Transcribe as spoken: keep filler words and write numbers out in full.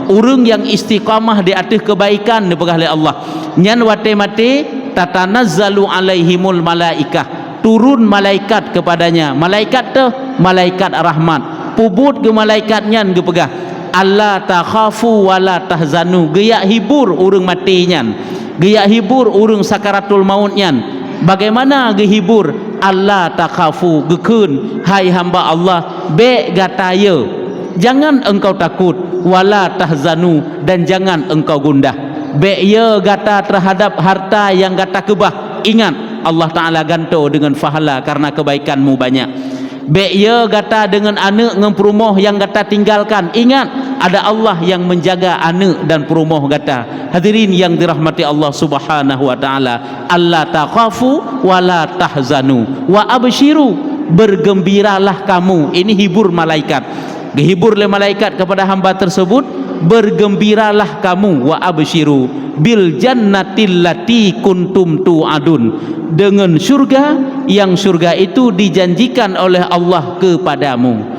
Ureuëng nyang istiqamah di ateueh keubaikan, neupeugah lé Allah, nyan watée maté, "Tatanazzalu alaihimul malaikah", turun malaikat kepadanya. Malaikat teuh malaikat rahmat. Peubuet keu malaikat nyan geupeugah, "Alla takhafu wa la tahzanu", geujak hibur ureuëng maté nyan, geujak hibur ureuëng sakaratul maut nyan. Bagaimana geuhibur? "Alla takhafu", geukheun, "Hai hamba Allah, bék gata ye, jangan engkau takut, wa la tahzanu, dan jangan engkau gundah. Bék ye gata terhadap harta nyang gata keubah. Ingat, Allah Ta'ala gantoe deungon pahala karena kebaikanmu banyak. Bék ye gata deungon aneuëk ngon peurumoh nyang gata tinggalkan. Ingat, ada Allah nyang menjaga aneuëk dan peurumoh gata." Hadirin yang dirahmati Allah Subhanahu wa Ta'ala, "Alla takhafu wa la tahzanu wa absyiru", bergembiralah kamu. Ini hibur malaikat. Geuhibur lé malaikat kepada hamba tersebut, "Bergembiralah kamu, wa absyiru, bil jannatil lati kuntum tu'adun", dengan syurga yang syurga itu dijanjikan oleh Allah kepadamu.